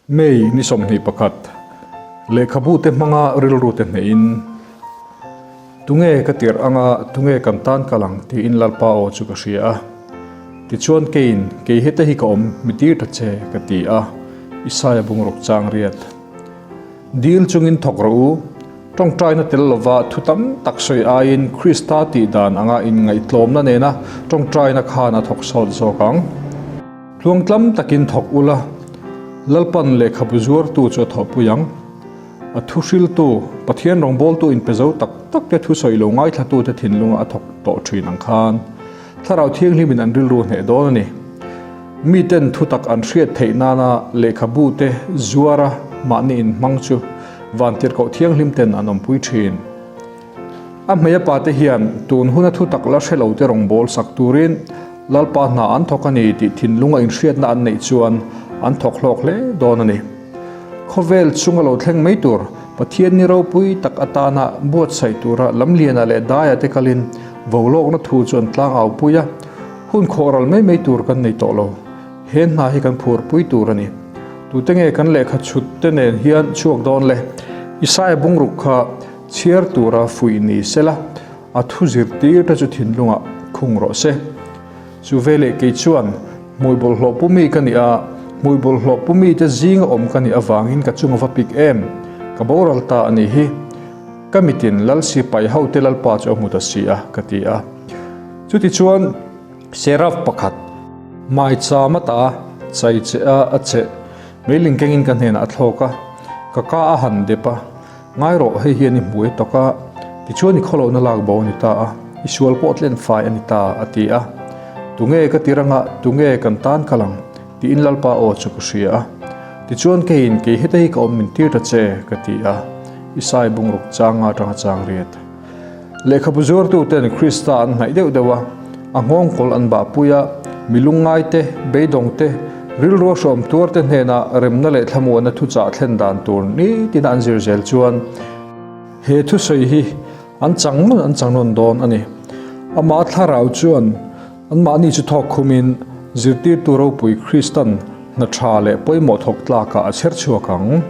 May ni 21, Lehkhabute hmanga rilrute hnehin, Tunge ka tirh anga tunge kan tan kal ang tiin Lalpa aw chu ka hria a. Tichuan keiin, Kei heta hi ka awm, mi tir ta che, ka ti a. Isaia bungruk chang riat. Dil chungin thawk rawh u. Tawngtaina tel lova thu tam tak sawi aiin Krista tih dan anga inngaihtlawmna nena tawngtaina khan a thawk sawt zawk ang. Tluangtlam takin thawk ula, Lalpan lehkhabu zuartu chu a thawhpui ang. A thuhriltu, Pathian rawngbawltu inpe zo tak takte thusawi lo ngaithlatute thinlunga a thawk tawh thin ang khan Thlarau Thianghlimin an rilru hneh dawn a ni. Miten thutak an hriat theih nana lehkhabute zuara mahni inhmang chu Vantirhkoh Thianghlimten an awmpui thin. A hmei a pate hian tun huna thutak la hre lote rawngbâwl sak turin Lalpa hna an thawk a ni tih thinlunga inhriatna an neih chuan an thawk hlawk hle dawn a ni. Khawvel chunga lo thleng mai tur Pathian ni ropui tak atana buatsaih tura Lamliana leh Daia te kalin Volawkna thu chu an tlang au pui a, hun khawhral mai mai tur kan nei tawh lo. He hna hi kan phurpui tur a ni. Tute nge kan lehkha chhut te nen hian chhuak dawn le? Isaia bungruk kha chhiar tura fuih ni sela, a thu zirtir te chu thinlungah khung rawh se. Chu veleh kei chuan hmui bawlhhlawh pu mi ka nih a, hmui bawlhhlawh pu mite zinga awm ka nih avangin ka chung a va pik em? Ka boral ta a nih hi. Ka mitin Lal sipai hote Lalpa chu a hmu ta si a, ka ti a. Chutichuan Seraf pakhat, Maicham ata chai che a a che, meiling kengin ka hnenah a thlawk a, ka ka a han dep a, Ngai rawh, hei hian i hmuai tawk a, tichuan i khawlohna lak bo a ni ta a, i sual pawh tlen fai a ni ta, a ti a. Tunge ka ti ranga, tunge kan tan kal ang? Tiin Lalpa aw chu ka hria a. Tichuan keiin, Kei heta hi ka awm min tir ta che, ka ti a. Isai bungruk changa atanga chang riat. Lehkhabu zuartuten Krista an hnaih deuh deuh a, a nghawngkawl an bahpui a, mi lungngai te, beidawng te, rilrua hrawm tuar te hnena remna leh thlamuanna thuchah thlen dan tur nitina an zir zel chuan he thusawi hi an chang nawn an chang nawn dawn a ni. Amah thlarau chuan anmahni chu thawk khumin zirtirtu ropui Kristan hna tha leh pawimawh thawk tlakah a chher chhuak ang.